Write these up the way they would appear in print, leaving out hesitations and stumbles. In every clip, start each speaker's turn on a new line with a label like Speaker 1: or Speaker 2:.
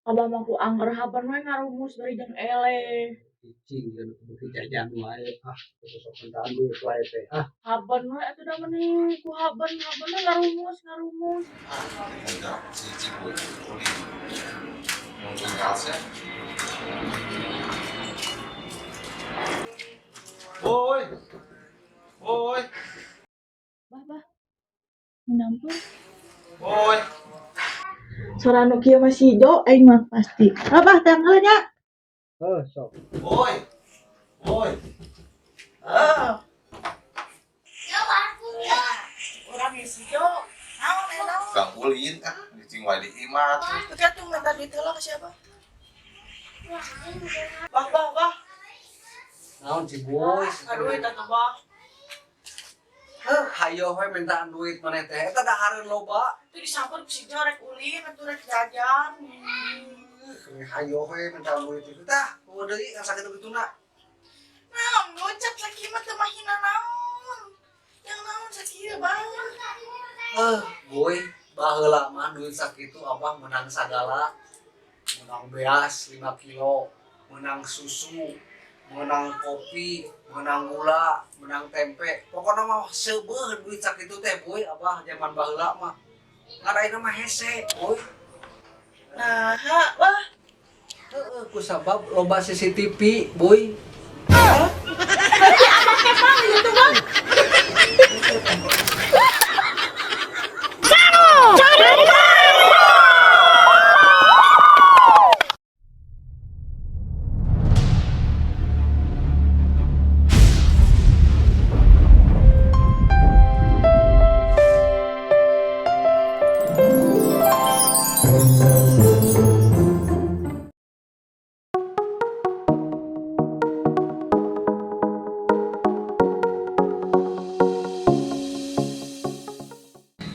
Speaker 1: Abah mah ku angger haban we ngarumus deui jeung eleh.
Speaker 2: Cicing kan beuki jajan wae ah, sok mintaan duit wae teh ah.
Speaker 1: Haban we atuh da meni ku haban haban we ngarumus ngarumus.
Speaker 3: Enggak, si Ciboy ulin. Nungguin Alsa. Woi. Woi.
Speaker 1: Bah bah. Menampur.
Speaker 3: Woi.
Speaker 1: Suara nu kieu mah si Jo aing mah pasti. Abah teh heula nya.
Speaker 2: Heuh, sok.
Speaker 3: Woi. Woi.
Speaker 1: Heeh. Urang si Jo. Naon eh naon?
Speaker 3: Kang ulin ah, cicing wae di imah.
Speaker 1: Tuh kan tuh minta duit heula ke siapa? Bah bah bah.
Speaker 2: Naon Ciboy?
Speaker 1: Aduh eta tuh bah.
Speaker 2: Heuh, hayo we mintaan duit maneh teh. Eta dahareun loba.
Speaker 1: Itu disamper ku si Jo rek ulin atuh rek jajan.
Speaker 2: Hayo we mintaan duit itu tah. Eueuh deui ngan sakitu-kituna.
Speaker 1: Naon ngocap sakieu mah teu mahina naon. Yang naon sakieu bang.
Speaker 2: Heuh, boy, baheula mah duit sakitu abah menang sagala. Menang beas 5 kilo, menang susu, menang kopi, menang gula, menang tempe. Pokokna mah seubeuh duit sakitu teh boy abah zaman baheula mah. Ngan ayeuna mah hese, boy.
Speaker 1: Nah, ha, bah.
Speaker 2: Heeh, ku sabab loba CCTV, boy.
Speaker 1: Berarti abah teh bang gitu bang.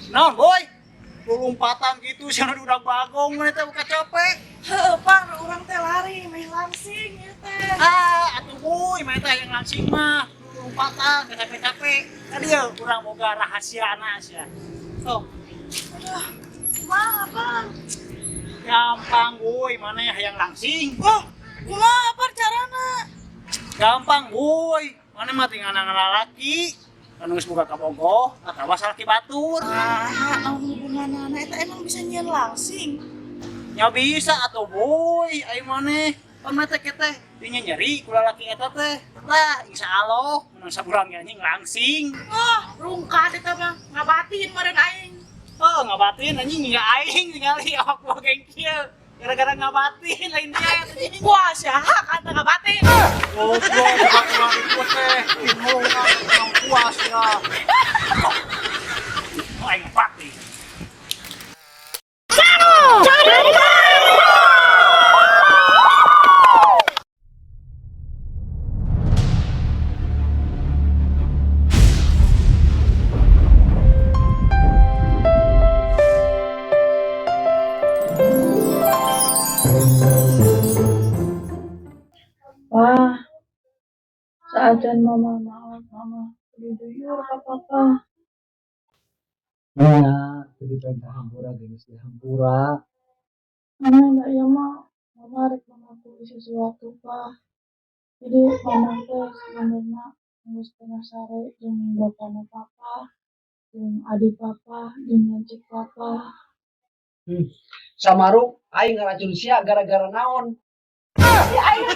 Speaker 4: Naon, boy? Lompatan gitu sih anu udah bagong mana teh buka capek.
Speaker 1: Heuh, Pak, urang teh lari meh langsing ieu teh.
Speaker 4: Ah, atuh boy, mana teh yang langsing mah. Lompatan, gak capek-capek. Tadi ya urang boga rahasia sia. Oh,
Speaker 1: Aduh, kumaha, Bang?
Speaker 4: gampang boy, mana yang langsing?
Speaker 1: Oh, kumaha Par carana?
Speaker 4: Gampang boy, mana mah tinggal lalaki. Anu geus boga kabogoh atawa salaki batur.
Speaker 1: Ah, naon hubunganna eta emang bisa nyieun langsing?
Speaker 4: Ya bisa atuh boy, ayo maneh. Pan mah teh teh dinya nyeri ku lalaki eta teh. Lah, insyaallah menang sabulan ge anjing langsing.
Speaker 1: Oh, rungkad eta mah ngabatin meureun aing.
Speaker 4: Oh, ngabatin anjing nggak aing tingali awak gua kieu. Gara-gara ngabatin lain dia anjing.
Speaker 1: Wah, saha kata ngabatin?
Speaker 4: Goblok, bukan urang teh. Ngomong puas ya. Oh, aing ngabatin.
Speaker 1: Wah, saacan mama maot, mama kudu jujur ka papa.
Speaker 2: Nya, teu dipenta hampura ge geus dihampura.
Speaker 1: Mana da ieu mah mama rek mengakui sesuatu, Pak. Jadi mama teh sebenarnya geus pernah sare jeung bapana papa, jeung adik papa, jeung lanceuk papa.
Speaker 2: Samaruk aing ngaracun sia gara-gara naon?
Speaker 1: Ya aing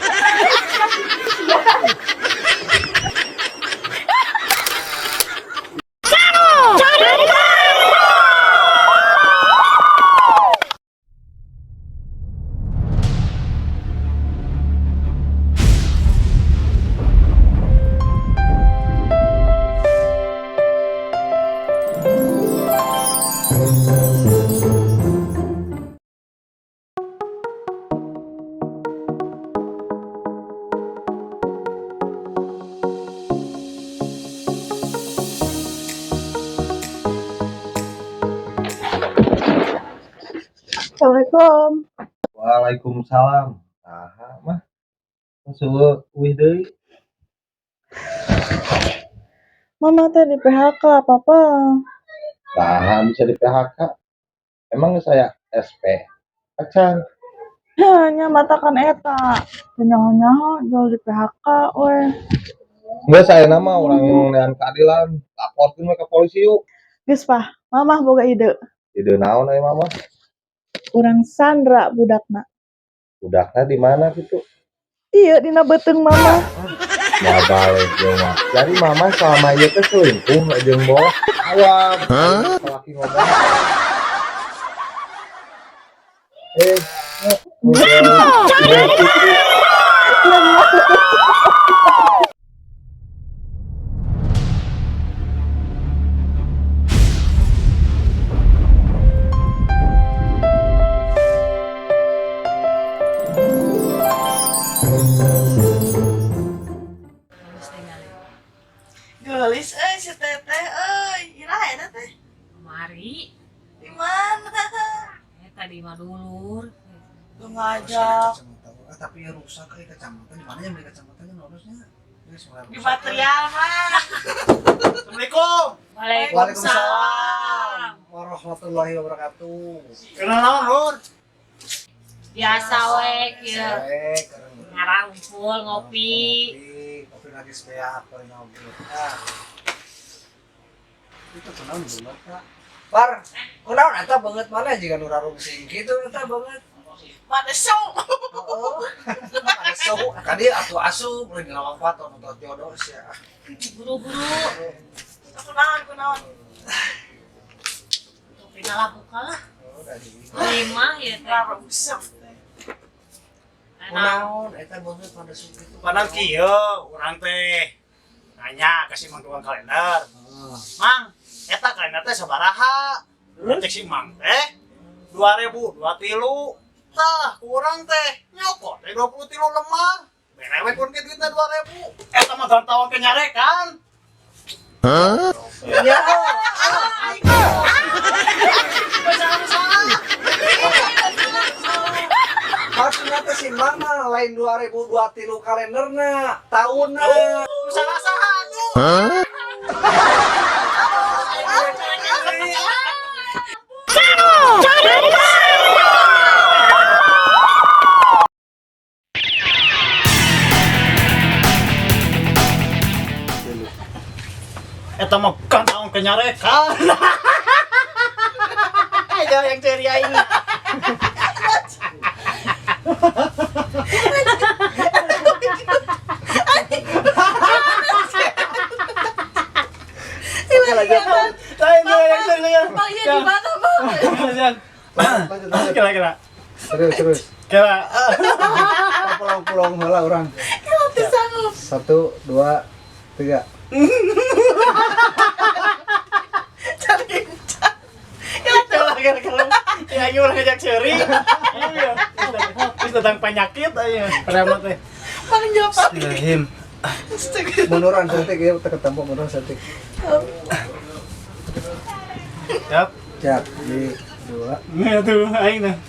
Speaker 1: Assalamualaikum.
Speaker 3: Waalaikumsalam. Saha mah? Suwe uih deui.
Speaker 1: Mama teh di PHK, papa.
Speaker 3: Saha bisa di PHK? Emang saya SP? Acan.
Speaker 1: Nya matakan eta. Teu nyaho-nyaho jual di PHK we.
Speaker 3: Geus ayeuna mah urang neangan keadilan, laporkeun we ka polisi yuk.
Speaker 1: Geus pah, mamah boga ide.
Speaker 3: Ide naon aya mama?
Speaker 1: Urang sandra budakna.
Speaker 3: Budakna di mana gitu?
Speaker 1: Iya dina beuteung mama.
Speaker 3: Moal balik ieu mah. Jadi mama selama ieu teh selingkuh jeung bos. Awam. Laki ngomong. Eh, udah gitu.
Speaker 1: Geulis euy si teteh euy. Iraha eta teh?
Speaker 5: Mari,
Speaker 1: Di mana?
Speaker 5: tadi mah dulur.
Speaker 1: Lu ngajak
Speaker 2: Kacamata. Ah, tapi ya rusak kayak kacamata. Di mana yang beli kacamatanya harusnya?
Speaker 1: di material mah.
Speaker 4: Assalamualaikum.
Speaker 2: Waalaikumsalam warahmatullahi wabarakatuh.
Speaker 4: Kenal naon, Lur?
Speaker 5: Biasa we kieu.
Speaker 2: Baik, keren.
Speaker 5: Ngarumpul ngopi.
Speaker 2: Ngopi, kopi lagi sebeak, paling ngopi. Ah. Itu kunaon banget, Pak. Par, kunaon eta banget mana jika nu rarungsing kitu eta banget.
Speaker 1: Mana show?
Speaker 2: Heeh. Asup, ka dieu atuh asup lain lawang atau nonton jodoh sia.
Speaker 5: Buru-buru.
Speaker 1: Kunaon kunaon.
Speaker 5: Kopi lah buka lah.
Speaker 2: Oh, dari
Speaker 5: Lima ya teh.
Speaker 1: Rarungsep teh.
Speaker 5: Enak.
Speaker 2: kunaon eta banget pada sup kitu.
Speaker 4: Padahal kieu urang teh nanya ke si mang tukang kalender.
Speaker 2: Heeh.
Speaker 4: Mang, eta kalender teh sabaraha? Cek si Mang teh 2023. Tah, kurang teh nyokot teh 23 lembar. Bere we pun ke duitna 2000. Eta mah gantawan ke nyarekan.
Speaker 2: Ya, maksudnya teh si Mang mah lain 2023 kalenderna, tahunna.
Speaker 4: Salah saha atuh. Eta mah gantawan ke nyarekan. Ya yang ceria ini.
Speaker 2: Oke lanjut.
Speaker 4: Lain yang ceria.
Speaker 1: Bang, iya di mana, Bang?
Speaker 2: Lanjut, lanjut.
Speaker 4: Kira kira.
Speaker 2: Terus, terus.
Speaker 4: Kira.
Speaker 2: Pulang-pulang heula urang.
Speaker 1: Teu sanggup.
Speaker 2: 1 2 3.
Speaker 1: Cari
Speaker 4: Kira kira. Ya ini orang ngajak seri. Iya. Terus tentang penyakit aja. Preman teh.
Speaker 1: Paling jawab.
Speaker 4: Bismillahirrahmanirrahim.
Speaker 2: Munduran setik ya, ketemu munduran setik.
Speaker 4: Siap.
Speaker 2: Siap, di 2.
Speaker 4: Nah tuh aing nah.